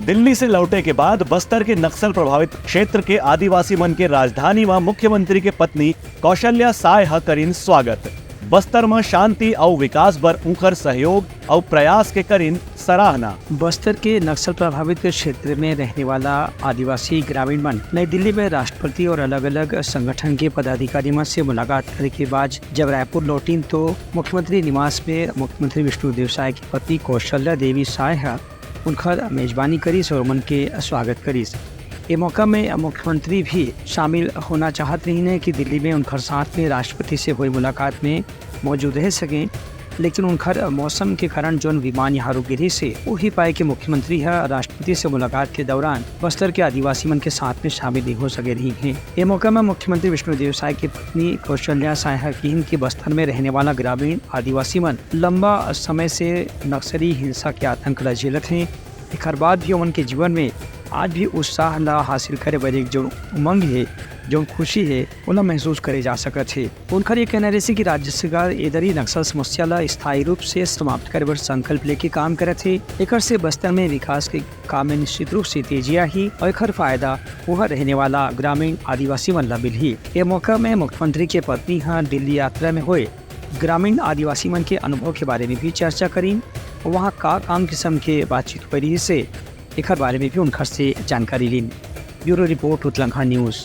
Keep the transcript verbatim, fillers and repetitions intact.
दिल्ली से लौटे के बाद बस्तर के नक्सल प्रभावित क्षेत्र के आदिवासी मन के राजधानी म मुख्यमंत्री के पत्नी कौशल्या साय ह करिन स्वागत। बस्तर म शांति अउ विकास बर उंकर सहयोग अउ प्रयास के करिन सराहना। बस्तर के नक्सल प्रभावित क्षेत्र में रहने वाला आदिवासी ग्रामीण मन नई दिल्ली में राष्ट्रपति और अलग-अलग संगठन के पदाधिकारी मन से मुलाकात करे के बाद जब रायपुर लौटिन, तो मुख्यमंत्री निवास में मुख्यमंत्री विष्णुदेव साय की पत्नी कौशल्या देवी साय ह उनकर मेजबानी करिस और उमन के स्वागत करिस। ए मौका में मुख्यमंत्री भी शामिल होना चाहत रहिन हे कि दिल्ली में उनकर साथ में राष्ट्रपति से हुई मुलाकात में मौजूद रह सकें, लेकिन उनकर मौसम के कारण जोन विमान यहाँ रुक गिरिस हे, उही पाय के मुख्यमंत्री ह राष्ट्रपति से मुलाकात के दौरान बस्तर के आदिवासी मन के साथ में शामिल नहीं हो सके रहिन हे। ए मौका में मुख्यमंत्री विष्णुदेव साय की पत्नी कौशल्या साय ह किहिन कि बस्तर में रहने वाला ग्रामीण आदिवासी मन लंबा समय से नक्सली हिंसा के आतंक ल झेलत हें। एखर बाद भी ओमन के जीवन में आज भी उत्साह ला हासिल करे बर एक जो उमंग हे, जो खुशी हे, ओला महसूस करे जा सकत हे। उनकर ये कहना रहिस कि राज्य सरकार ए दरी नक्सल समस्या ला स्थायी रूप से समाप्त करे बर संकल्प लेके काम करत हे। एकर से बस्तर में विकास के काम में निश्चित रूप से तेजी आही और एकर फायदा उहाँ रहने वाला ग्रामीण आदिवासी मन ला मिलही। ये मौका में मुख्यमंत्री के पत्नी ह दिल्ली यात्रा में होए ग्रामीण आदिवासी मन के अनुभव के बारे में भी चर्चा करिन। वहाँ का काम किसम के बातचीत होए रहिस हे, एकर बारे में भी उनकर से जानकारी लीन। ब्यूरो रिपोर्ट, उतलंघा न्यूज।